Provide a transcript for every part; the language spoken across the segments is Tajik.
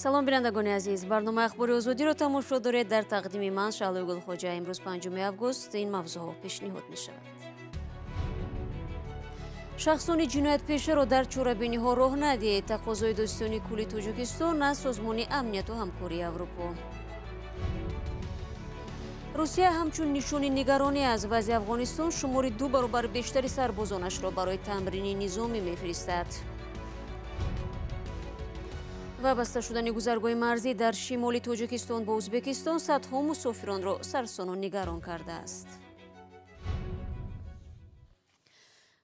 Салом, бинандагони азиз. Барномаи Ахбори Озодиро тамошо доред. Дар тақдими ман Шаҳлои Гулхоҷа. Имрӯз 5 август ин мавзӯъҳо пешниҳод мешавад. Шахсони ҷиноятпешаро дар чорабиниҳо роҳ надиҳед. Тақозои дӯстони кулли Тоҷикистон аз Созмони Амнияту Ҳамкории Аврупо. Русия ҳамчун нишони нигаронӣ аз вазъи Афғонистон шумори 2 баробар бештари сарбозонашро барои тамрини низомӣ мефиристад. Ва баста шудани гузаргоҳи марзӣ дар шимоли Тоҷикистон бо Ӯзбекистон садҳо мусофиронро сарсону нигарон кардааст.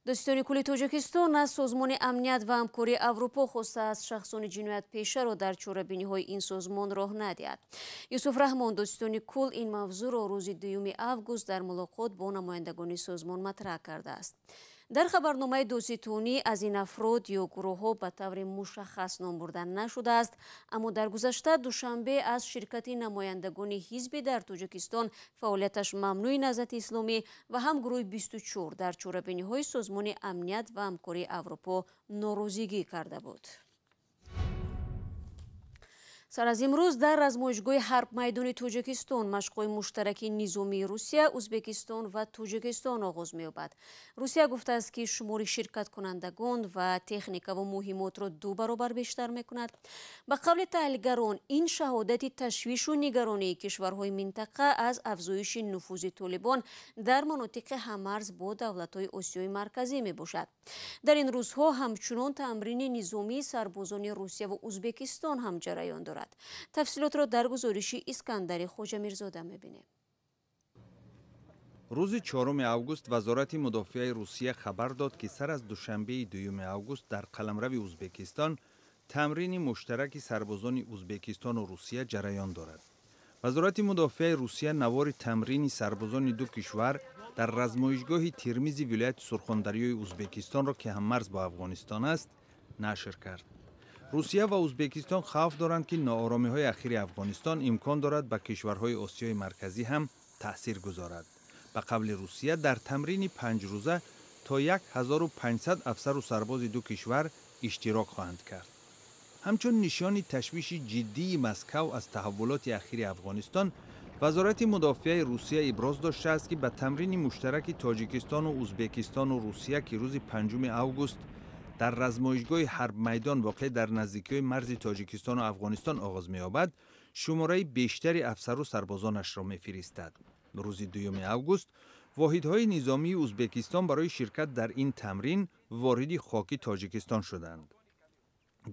Дӯстони кулли Тоҷикистон аз Созмони Амният ва Ҳамкории Аврупо хостааст шахсони ҷиноятпешаро дар чорабиниҳои ин созмон роҳ надиҳад. Юсуф Раҳмон, дӯстони кул, ин мавзӯъро рӯзи 2 август дар мулоқот бо намояндагони созмон матраҳ кардааст. Дар хабарномаи дӯститонӣ аз ин афрод ё гурӯҳҳо ба таври мушаххас ном бурда нашудааст, аммо дар гузашта Душанбе аз ширкати намояндагони ҳизби дар Тоҷикистон фаъолияташ мамнӯи Наҳзати Исломӣ ва ҳам гурӯҳи 24 дар чорабиниҳои Созмони Амният ва Ҳамкории Аврупо норозигӣ карда буд. Сар аз имрӯз дар размоишгоҳи ҳарбмайдони Тоҷикистон машқҳои муштараки низомии Русия, Ӯзбекистон ва Тоҷикистон оғоз меёбад. Русия гуфтааст, ки шумори ширкаткунандагон ва техникаву муҳимотро 2 баробар бештар мекунад. Ба қавли таҳлилгарон, ин шаҳодати ташвишу нигаронии кишварҳои минтақа аз афзоиши нуфузи толибон дар манотиқи ҳаммарз бо давлатҳои Осиёи Марказӣ мебошад. Дар ин рӯзҳо ҳамчунон тамрини низомии сарбозони Русия ва Ӯзбекистон ҳам ҷараён дорад. Тафсилотро дар гузориши Искандари Хоҷамирзода мебинем. Рӯзи 4 август Вазорати мудофиаи Русия хабар дод, ки сар аз душанбеи 2 август дар қаламрави Ӯзбекистон тамрини муштараки сарбозони Ӯзбекистону Русия ҷараён дорад. Вазорати мудофиаи Русия навори тамрини сарбозони ду кишвар дар размоишгоҳи Термизи вилояти Сурхондарёи Ӯзбекистонро, ки ҳаммарз бо Афғонистон аст, нашр кард. Русия ва Ӯзбекистон хавф доранд, ки нооромиҳои ахири Афғонистон имкон дорад ба кишварҳои Осиёи Марказӣ ҳам таъсир гузорад. Ба қавли Русия, дар тамрини 5 рӯза то 1500 афсару сарбози ду кишвар иштирок хоҳанд кард. Ҳамчун нишони ташвиши ҷиддии Москав аз таҳаввулоти ахири Афғонистон, Вазорати мудофиаи Русия иброз доштааст, ки ба тамрини муштараки Тоҷикистону Ӯзбекистону Русия, ки рӯзи 5 август дар размоишгоҳи ҳарбмайдон воқеъ дар наздикиҳои марзи Тоҷикистону Афғонистон оғоз меёбад, шумораи бештари афсару сарбозонашро мефиристад. Рӯзи 2 август воҳидҳои низомии Ӯзбекистон барои ширкат дар ин тамрин вориди хоки Тоҷикистон шуданд.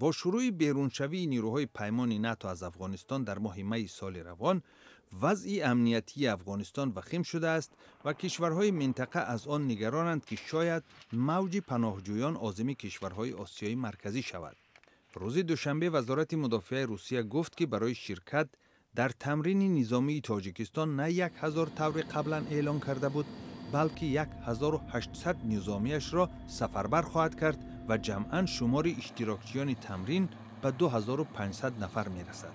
Бо шурӯъи беруншавии нирӯҳои паймони НАТО аз Афғонистон дар моҳи майи соли равон, вазъи амниятии Афғонистон вахим шудааст ва кишварҳои минтақа аз он нигаронанд, ки шояд мавҷи паноҳҷӯён озими кишварҳои Осиёи Марказӣ шавад. Рӯзи душанбе Вазорати мудофиаи Русия гуфт, ки барои ширкат дар тамрини низомии Тоҷикистон на 1000 таври қаблан эълон карда буд, балки 1800 низомиашро сафарбар хоҳад кард ва ҷамъан шумори иштирокчиёни тамрин ба 2500 нафар мерасад.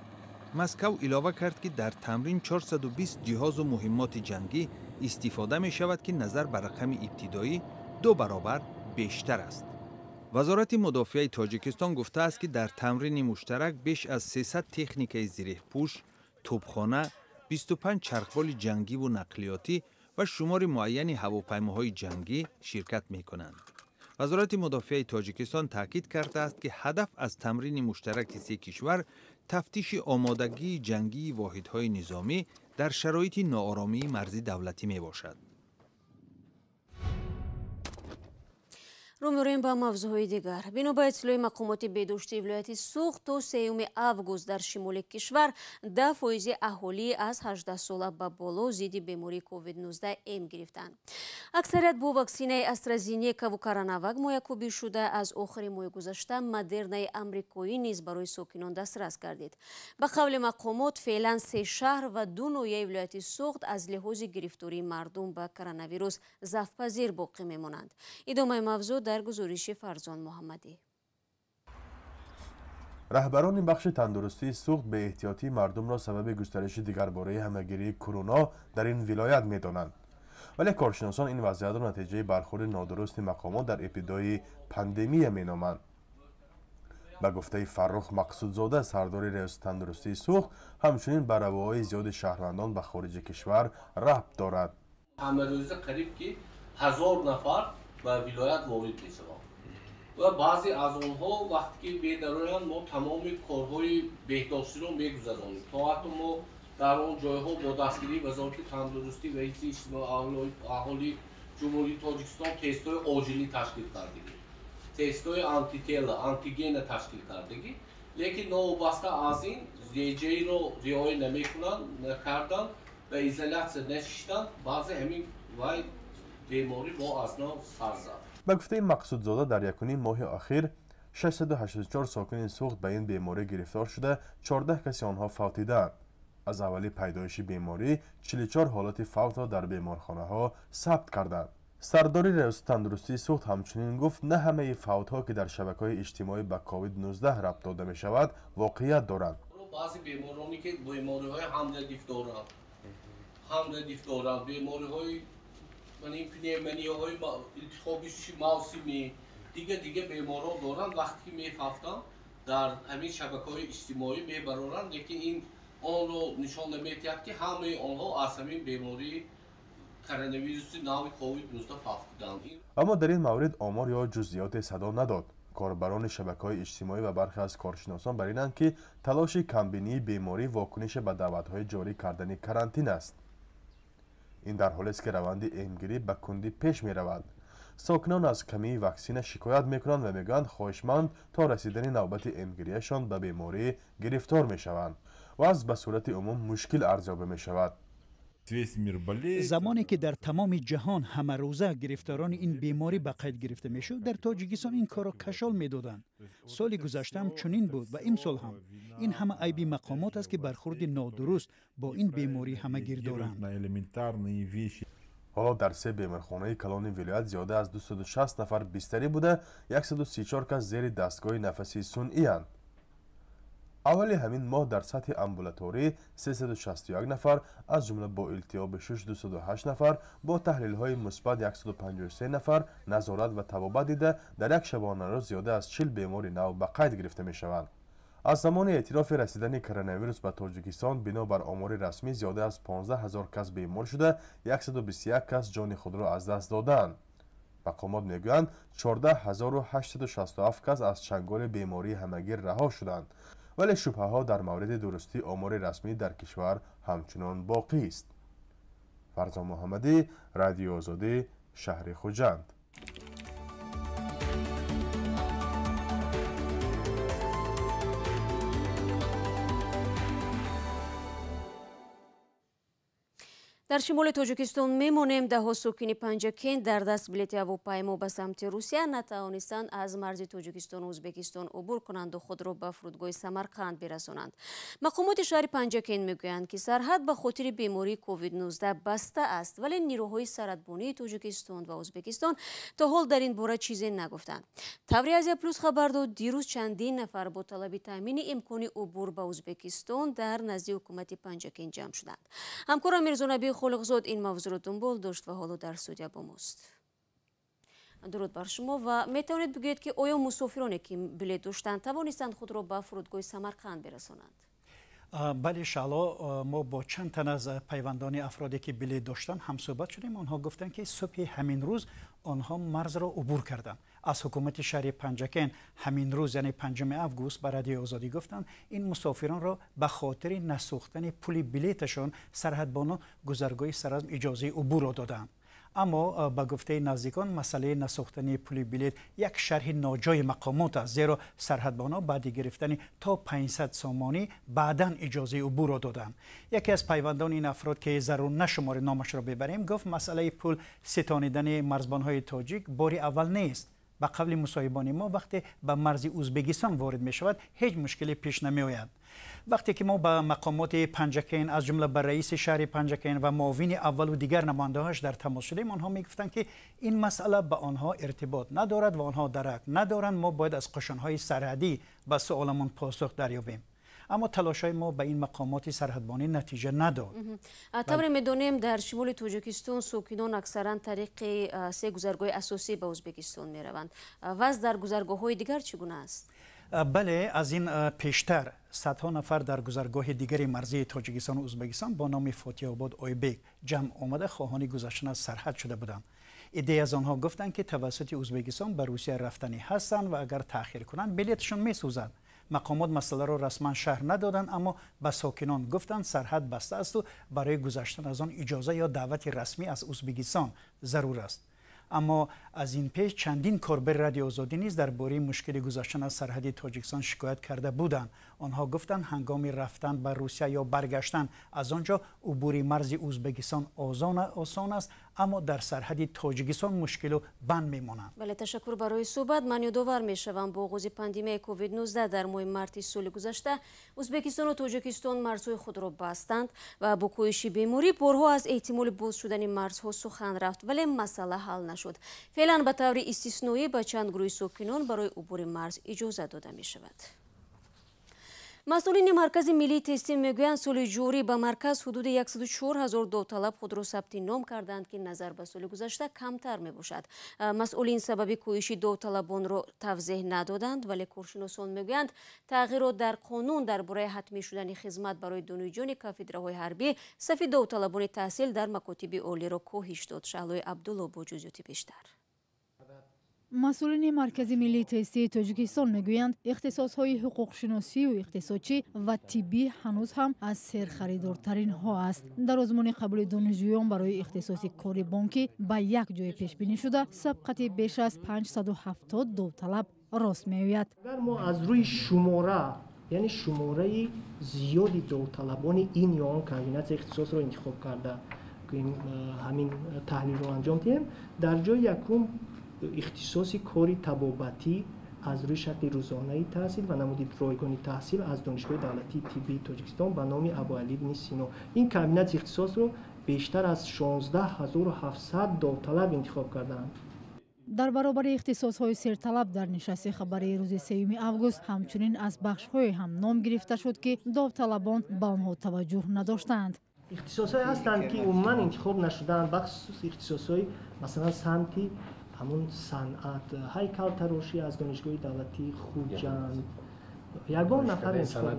Москав илова кард, ки дар тамрин 420 ҷиҳозу муҳиммоти ҷангӣ истифода мешавад, ки назар ба рақами ибтидоӣ 2 баробар бештар аст. Вазорати мудофиаи Тоҷикистон гуфтааст, ки дар тамрини муштарак беш аз 300 техникаи зиреҳпӯш, тӯбхона, 25 чархболи ҷангиву нақлиётӣ ва шумори муайяни ҳавопаймоҳои ҷангӣ ширкат мекунанд. Вазорати мудофиаи Тоҷикистон таъкид кардааст, ки ҳадаф аз тамрини муштараки се кишвар тафтиши омодагии ҷангии воҳидҳои низомӣ дар шароити нооромии марзи давлатӣ мебошад. Рӯ меорем ба мавзӯъҳои дигар. Бино ба иттилои мақомоти беҳдоштии вилояти Суғд, то 3 август дар шимоли кишвар 10% аҳолӣ аз 18 сола ба боло зидди бемории COVID-19 эм гирифтанд. Аксарият бо ваксинаи Астразенекаву Коронавак моякубӣ шуда, аз охири моҳи гузашта Модернаи амрикоӣ низ барои сокинон дастрас гардид. Ба қавли мақомот, феълан се шаҳр ва 2 ноҳияи вилояти Суғд аз лиҳози гирифтории мардум ба коронавирус зафпазир боқӣ мемонанд. Идомаи мавзӯъ дар гузориши Фарзон Муҳаммадӣ. Раҳбарони бахши тандурустии Суғд беэҳтиётии мардумро сабаби густариши дигарбораи ҳамагирии куруно дар ин вилоят медонанд. Вале коршиносон ин вазъиятро натиҷаи бархӯрди нодурусти мақомот дар ибтидои пандемия меноманд. Ба гуфтаи Фаррух Мақсудзода, сардори Риёсати тандурустии Суғд, ҳамчунин ба равоҳои зиёди шаҳрвандон ба хориҷи кишвар рабт дорад. Ҳамарӯза қариб ки 1000 нафар ба вилоят ворид мешаванд ва баъзе аз онҳо вақте ки бедароянд, мо тамоми корҳои беҳдоштиро мегузаронем. То ҳатто мо дар он ҷойҳо бо дастгирии Вазорати тандурустӣ ва ҳифзи иҷтимоии аҳолии Ҷумҳурии Тоҷикистон тестҳои оҷилӣ ташкил кардагӣ, тестҳои антитела, антигена ташкил кардагӣ, лекин новобаста аз ин реҷаиро риоя намекунанд, накарданд ва изолятсия нашиштанд, баъзе ҳамин вай беморӣ бо аз нав сар зад. Ба гуфтаи Мақсудзода, дар якуним моҳи охир 684 сокини Суғд ба ин беморӣ гирифтор шуда, 14 каси онҳо фавтидаанд. Аз аввали пайдоиши беморӣ 44 ҳолати фавтро дар беморхонаҳо сабт карданд. Сардори Риёсати тандурустии Суғд ҳамчунин гуфт, на ҳамаи фавтҳо, ки дар шабакаҳои иҷтимоӣ ба COVID-19 рабт дода мешавад, воқеият доранд. Баъзе бемороне ки бемориҳои ҳамрадиф доранд, бемориҳои пневмонияҳои илтиҳоби мавсимӣ, дига беморон доранд, вақте ки мефавтанд, дар ҳамин шабакаҳои иҷтимоӣ мебароранд, лекин ин онро нишон намедиҳад, ки ҳамаи онҳо аз ҳамин бемории коронавируси нави COVID-19 фавтиданд. Аммо дар ин маврид омор ё ҷузъиёте садо надод. Корбарони шабакаҳои иҷтимоӣ ва бархе аз коршиносон бар инанд, ки талоши камбинии беморӣ вокунише ба даъватҳои ҷорӣ кардани карантин аст. Ин дар ҳолест, ки раванди эмгирӣ ба кундӣ пеш меравад. Сокинон аз камии ваксина шикоят мекунанд ва мегӯянд, хоҳишманд то расидани навбати эмгириашон ба беморӣ гирифтор мешаванд. Вазъ ба сурати умум мушкил арзёбӣ мешавад. Замоне ки дар тамоми ҷаҳон ҳамарӯза гирифторони ин беморӣ ба қайд гирифта мешуд, дар Тоҷикистон ин корро кашол медоданд. Соли гузаштаам чунин буд ва имсол ҳам. Ин ҳама айби мақомот аст, ки бархурди нодуруст бо ин беморӣ ҳамагир доранд. Ҳоло дар се беморхонаи калони вилоят зиёда аз 260 нафар бистарӣ буда, 134 кас зери дастгоҳи нафаси сунъиянд. Аввали ҳамин моҳ дар сатҳи амбулаторӣ 361 нафар, аз ҷумла бо илтиҳоби шуш 208 нафар, бо таҳлилҳои мусбат 153 нафар назорат ва табобат дида, дар як шабонарӯз зиёда аз 40 бемори нав ба қайд гирифта мешаванд. Аз замони эътирофи расидани коронавирус ба Тоҷикистон, бино бар омори расмӣ, зиёда аз 15 ҳазор кас бемор шуда, 121 кас ҷони худро аз даст додаанд. Мақомот мегӯянд, 14 867 кас аз чанголи бемории ҳамагир раҳо шуданд, вале шубҳаҳо дар мавриди дурустии омори расмӣ дар кишвар ҳамчунон боқист. Фарзон Муҳаммадӣ, Радиои Озодӣ, шаҳри Хуҷанд. Дар шимоли Тоҷикистон мемонем. Даҳҳо сокини Панҷакент дар даст билети ҳавопаймо ба самти Русия натавонистанд аз марзи Тоҷикистону Ӯзбекистон убур кунанду худро ба фурудгоҳи Самарқанд бирасонанд. Мақомоти шаҳри Панҷакент мегӯянд, ки сарҳад ба хотири бемории COVID-19 баста аст, вале нирӯҳои сарҳадбонии Тоҷикистон ва Ӯзбекистон то ҳол дар ин бора чизе нагуфтанд. Таври Азия Плюс хабар дод, дирӯз чандин нафар бо талаби таъмини имкони убур ба Ӯзбекистон дар назди ҳукумати Панҷакент ҷамъ шуданд. Ҳамкорам Мирзонаби Холиқзод ин мавзӯъро дунбол дошт ва ҳоло дар студия бо мост. Дуруд бар шумо ва метавонед бигӯед, ки оё мусофироне, ки билет доштанд, тавонистанд худро ба фурудгоҳи Самарқанд бирасонанд? Бале, Шаъло, мо бо чанд тан аз пайвандони афроде, ки билет доштанд, ҳамсӯҳбат шудем. Онҳо гуфтанд, ки субҳи ҳамин рӯз онҳо марзро убур карданд. Аз ҳукумати шаҳри Панҷакент ҳамин рӯз, яъне 5 август, ба Радиои Озодӣ гуфтанд, ин мусофиронро ба хотири насӯхтани пули билеташон сарҳадбонон гузаргоҳи Саразм иҷозаи убурро доданд. Аммо ба гуфтаи наздикон, масъалаи насӯхтани пули билет як шарҳи ноҷои мақомот аст, зеро сарҳадбонон баъди гирифтани то 500 сомонӣ баъдан иҷозаи убурро доданд. Яке аз пайвандони ин афрод, ки зарур нашуморем номашро бибарем, гуфт, масъалаи пул ситонидани марзбонҳои тоҷик бори аввал нест. Ба қавли мусоҳибони мо, вақте ба марзи Ӯзбекистон ворид мешавад, ҳеҷ мушкиле пеш намеояд. Вақте ки мо ба мақомоти Панҷакент, аз ҷумла ба раиси шаҳри Панҷакент ва муовини аввалу дигар намояндаҳояш дар тамос шудем, онҳо мегуфтанд, ки ин масъала ба онҳо иртибот надорад ва онҳо дарак надоранд, мо бояд аз қушунҳои сарҳадӣ ба суоламон посух дарёбем. Аммо талошҳои мо ба ин мақомоти сарҳадбонӣ натиҷа надод. Тавре медонем, дар шимоли Тоҷикистон сокинон аксаран тариқи се гузаргоҳи асосӣ ба Ӯзбекистон мераванд. Вазъ дар гузаргоҳҳои дигар чӣ гуна аст? Бале, аз ин пештар садҳо нафар дар гузаргоҳи дигари марзии Тоҷикистону Ӯзбекистон бо номи Фотиҳобод Ойбек ҷамъ омада хоҳони гузаштан аз сарҳад шуда буданд. Иддае аз онҳо гуфтанд, ки тавассути Ӯзбекистон ба Русия рафтанӣ ҳастанд ва агар таъхир кунанд, билетшон месӯзад. Мақомот масъаларо расман шарҳ надоданд, аммо ба сокинон гуфтанд, сарҳад баста асту барои гузаштан аз он иҷоза ё даъвати расмӣ аз Ӯзбекистон зарур аст. Аммо аз ин пеш чандин корбари Радиои Озодӣ низ дар бораи мушкили гузаштан аз сарҳади Тоҷикистон шикоят карда буданд. Онҳо гуфтанд, ҳангоми рафтан ба Русия ё баргаштан аз он ҷо убури марзи Ӯзбекистон осон аст, аммо дар сарҳади Тоҷикистон мушкилу банд мемонанд. Бале, ташаккур барои суҳбат. Ман ёдовар мешавам, бо оғози пандемияи COVID-19 дар моҳи марти соли гузашта Ӯзбекистону Тоҷикистон марзҳои худро бастанд ва бо коҳиши беморӣ борҳо аз эҳтимоли боз шудани марзҳо сухан рафт, вале масъала ҳал нашуд. Феълан ба таври истисноӣ ба чанд гурӯҳи сокинон барои убури марз иҷоза дода мешавад. Масъулини Маркази миллии тестӣ мегӯянд, соли ҷорӣ ба марказ ҳудуди 104 ҳазор довталаб худро сабти ном карданд, ки назар ба соли гузашта камтар мебошад. Масъулин сабаби коҳиши довталабонро тавзеҳ надоданд, вале коршиносон мегӯянд, тағйирот дар қонун дар бораи ҳатмӣ шудани хизмат барои донишҷӯёни кафедраҳои ҳарбӣ сафи довталабони таҳсил дар макотиби олиро коҳиш дод. Шаҳлои Абдулло бо ҷузъиёти бештар. Масъулини Маркази миллии тестии Тоҷикистон мегӯянд, ихтисосҳои ҳуқуқшиносию иқтисодчӣ ва тиббӣ ҳанӯз ҳам аз серхаридортаринҳо аст. Дар озмуни қабули донишҷӯён барои ихтисоси кори бонкӣ ба як ҷое пешбинӣ шуда сабқати беш аз 570 довталаб рост меояд. Агар мо аз рӯи шумора, яъне шумораи зиёди довталабони ин ё он комбинатсияи ихтисосро интихоб карда ҳамин таҳлилро анҷом диҳем, дар ҷои якум ихтисоси кори табобатӣ аз рӯи шакли рӯзонаи таҳсил ва намуди ройгони таҳсил аз Донишгоҳи давлатии тиббии Тоҷикистон ба номи Абуалӣ ибни Сино. Ин комбинатсияи ихтисосро бештар аз 16 700 довталаб интихоб кардаанд. Дар баробари ихтисосҳои серталаб дар нишасти хабарии рӯзи 3 август ҳамчунин аз бахшҳое ҳам ном гирифта шуд, ки довталабон ба онҳо таваҷҷӯҳ надоштаанд. Ихтисосҳое ҳастанд, ки умуман интихоб нашудаанд, бахусус ихтисосҳои, масалан, самти ҳамун санъат, ҳайкалтарошӣ аз Донишгоҳи давлатии Хуҷанд ягон нафар интихоб.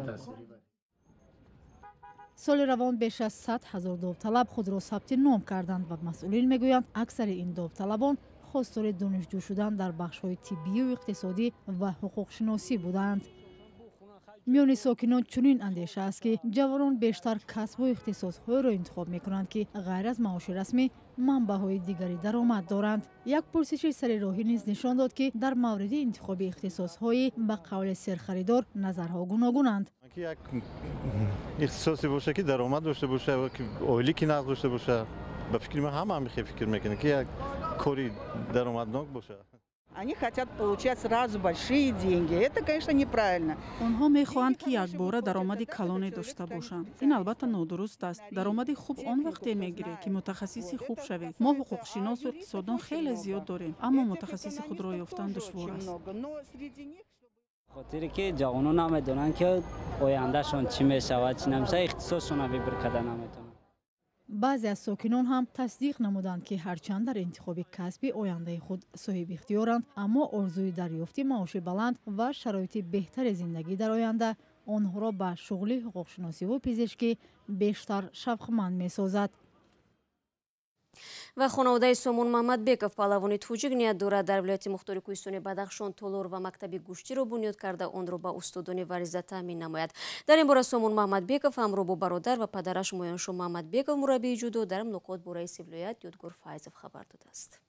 Соли равон беш аз 100 000 довталаб худро сабти ном карданд ва масъулин мегӯянд, аксари ин довталабон хостори донишҷӯ шудан дар бахшҳои тиббию иқтисодӣ ва ҳуқуқшиносӣ буданд. Миёни сокинон чунин андеша аст, ки ҷавонон бештар касбу ихтисосҳоеро интихоб мекунанд, ки ғайр аз маоши расмӣ манбаъҳои дигари даромад доранд. Як пурсиши сари роҳӣ низ нишон дод, ки дар мавриди интихоби ихтисосҳои ба қавли серхаридор назарҳо гуногунанд. Як ихтисосе боша, ки даромад дошта боша, оилӣ ки нағз дошта боша. Ба фикри ман, ҳама ҳамихел фикр мекунад, ки як кори даромаднок боша. Они хотят получать сразу большие деньги. Это, конечно, неправильно. Онҳо мехоҳанд, ки якбора даромади калоне дошта бошанд. Ин албатта нодуруст аст. Даромади хуб он вақте мегиред, ки мутахассиси хуб шавед. Мо ҳуқуқшиносу иқтисоддон хеле зиёд дорем, аммо мутахассиси худро ёфтан душвор аст. Хотире ки ҷавонон намедонанд, ки ояндашон чӣ мешавад, чӣ намешавад, ихтисосшонро выбор карда наметавонанд. Баъзе аз сокинон ҳам тасдиқ намуданд, ки ҳарчанд дар интихоби касби ояндаи худ соҳиби ихтиёранд, аммо орзуи дарёфти маоши баланд ва шароити беҳтари зиндагӣ дар оянда онҳоро ба шуғли ҳуқуқшиносиву пизишкӣ бештар шавқманд месозад. Ва хонаводаи Сомон Мамадбеков, паҳлавони тоҷик, ният дорад дар вилояти мухтори кӯҳистони Бадахшон толор ва мактаби гӯштиро бунёд карда, онро ба устодони варзида таъмин намояд. Дар ин бора Сомон Мамадбеков ҳамроҳ бо бародар ва падараш Моёншо Мамадбеков, мураббии ҷудо, дар мулоқот бо раиси вилоят Ёдгор Файзов хабар додааст.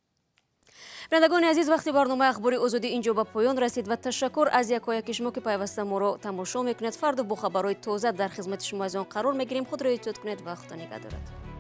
Бинандагони азиз, вақти барномаи Ахбори Озодӣ инҷо ба поён расид ва ташаккур аз якояки шумо, ки пайваста моро тамошо мекунед. Фардо бо хабарҳои тоза дар хизмати шумо азизон қарор мегирем. Худро эҳтиёт кунед ва Худо нигаҳ дорад.